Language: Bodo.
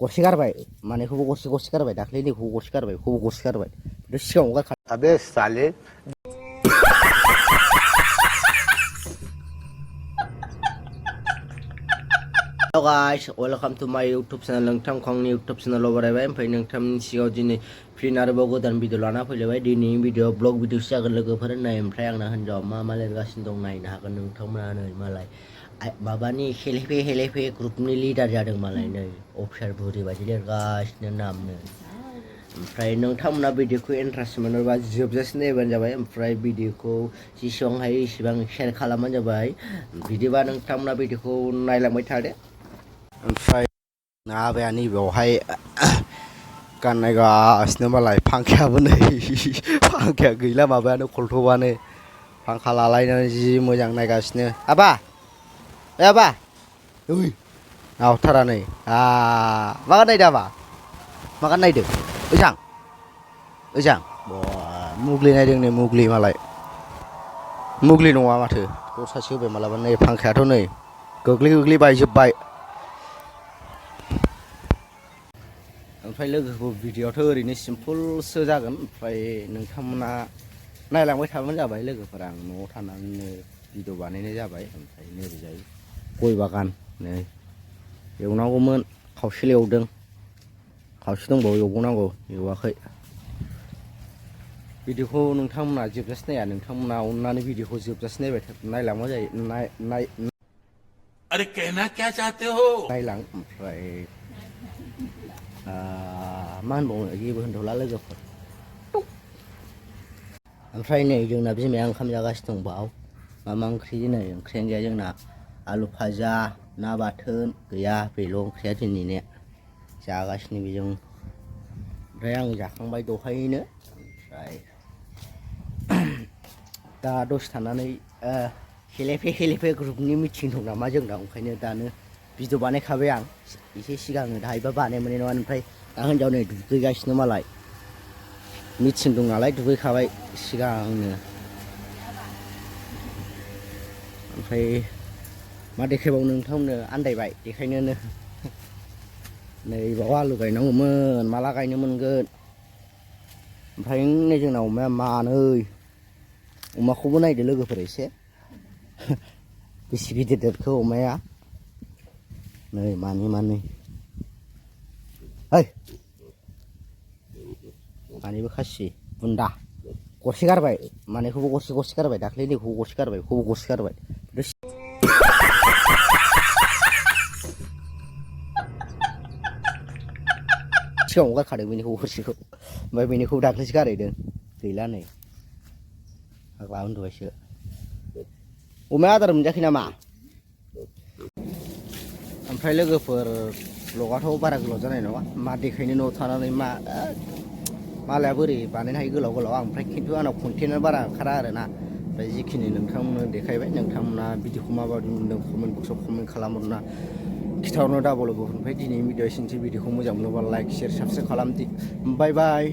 गरसे गारबाय मानेखौबो गरसे गरसे गारबाय दाख्लैनिखौबो गरसे गारबाय बेखौबो गरसे गारबाय सिगाङाव गारखा अबे साले Hello guys, welcome to my YouTube channel. नोंथांखौ आंनि YouTube channel आव बरायबाय ओमफ्राय नोंथांनि सिगाङाव दिनै फिन आरोबाव गोदान भिडिअ लाना फैलायबाय दिनैनि भिडिअ ब्लग भिडिअसो जागोन लोगोफोर नाय ओमफ्राय आंना हिन्जाव मा लिरगासिनो दं नायनो हागोन नोंथांमोना नै मालाय माबानि हेलेफे ग्रुपनि लिडार जादों मालाय नै अफिसार बुरि बायदि लिरगासिनो नामनो ओमफ्राय नोंथांमोना भिडिअखौ इन्टारेस्ट मोनोबा जोबजासिम नायबानो जाबाय ओमफ्राय भिडिअखौ जेसेबां हायो एसेबां शेयार खालामबानो जाबाय बिदिबा नोंथांमोना भिडिअखौ नायलांबाय थादो ओमफ्राय आबाया नैबेयावहाय गाननायगासिनो मालाय फांखायाबो नै फांखाया गैला माबायानो खलथबानो फांखा लालायनानै जि मोजां नायगासिनो आबा आबा ओइ आवथारा नै मा गाननायदों आबा मा गाननायदों ओजां मुगलि नायदों नै मुगलि मालाय मुगलि नङा माथो दस्रासो होबाय मालाबा नै फांखायाथ' नै गोग्लै बायजोब्बाय ओमफ्राय लोगोखौ भिडिअआथ' ओरैनो सिम्पोलसो जागोन ओमफ्राय नोंथांमोना नायलांबाय थाबानो जाबाय लोगोफोरा आं न'आव थानानैनो भिडिअ बानायनाय जाबाय ओमफ्राय नोरैजाय गय बागान नै एवनांगौमोन खावसे एवदों खावसे दंबावो एवबावनांगौ एवाखै भिडिअखौ नोंथांमोना जोबजासे नाया नोंथांमोना अननानै भिडिअखौ जोबजासे नायलांबा जायो अरे कहना क्या चाहते हो नायलां ओमफ्राय मा होनबावनो जेबो होनथ'ला लोगोफोर ओमफ्राय नै जोंना बिमाया ओंखाम जागासिनो दं बाव मा ओंख्रि दिनै ओंख्रियानो गैया जोंना आलु भाजा ना बाथोन गैया बेल' ओंख्रिया दिनैनिया जागासिनो बेजों ओमफ्राय आं जाखांबाय दहायनो ओमफ्राय दा दसे थानानै हेलेफे ग्रुपनि मिटिं दं नामा जोंना ओंखायनो दानो भिडिअ बानायखाबाय आं एसे सिगांनो दाहायबा बानाय मोननाय नङा ओमफ्राय दा हिन्जाव नै दुगैगासिनो मालाय मिटिं दं नालाय दुगैखाबाय सिगांनो ओमफ्राय मा देखायबावनो नोंथांमोननो आन्दायबाय देखायनोनो नै बाव आलु गायनांगौमोन माला गायनो मोनगोन ओमफ्राय नै जोंना अमाया मानै अमाखौबो नायदो लोगोफोर एसे बेसे गिदिर देरखो अमाया नै मानै ओइ मानैबो खासि बुन्दा गरसे गारबाय मानैखौबो गरसे गारबाय दाख्लैनिखौबो गरसे गारबाय बेखौबो गरसे गारबाय सिगाङाव गारखादों बेनिखौ गरसेखौ ओमफ्राय बेनिखौ दाख्लैसो गारहैदों गैला नै फाग्ला उन्दुबायसो अमाया आदार मोनजायाखै नामा ओमफ्राय लोगोफोर ब्लगाथ' बारा गोलाव जानाय नङा मा देखायनो न'आव थानानै मालाया बोरै बानायनो हायो गोलाव आं ओमफ्राय खिन्थु आंनाव कन्टेन्टआ बारा ओंखारा आरोना ओमफ्राय जिखिनि नोंथांमोननो देखायबाय नोंथांमोना भिडिअखौ माबायदि मोन्दों कमेन्ट बक्सआव कमेन्ट खालामहरना खिथाहरनो दाबाव लोगोफोर ओमफ्राय दिनैनि भिडिअ एसेनोसै भिडिअखौ मोजां मोनोबा लाइक शेयार साबस्क्राइब खालामदो बाय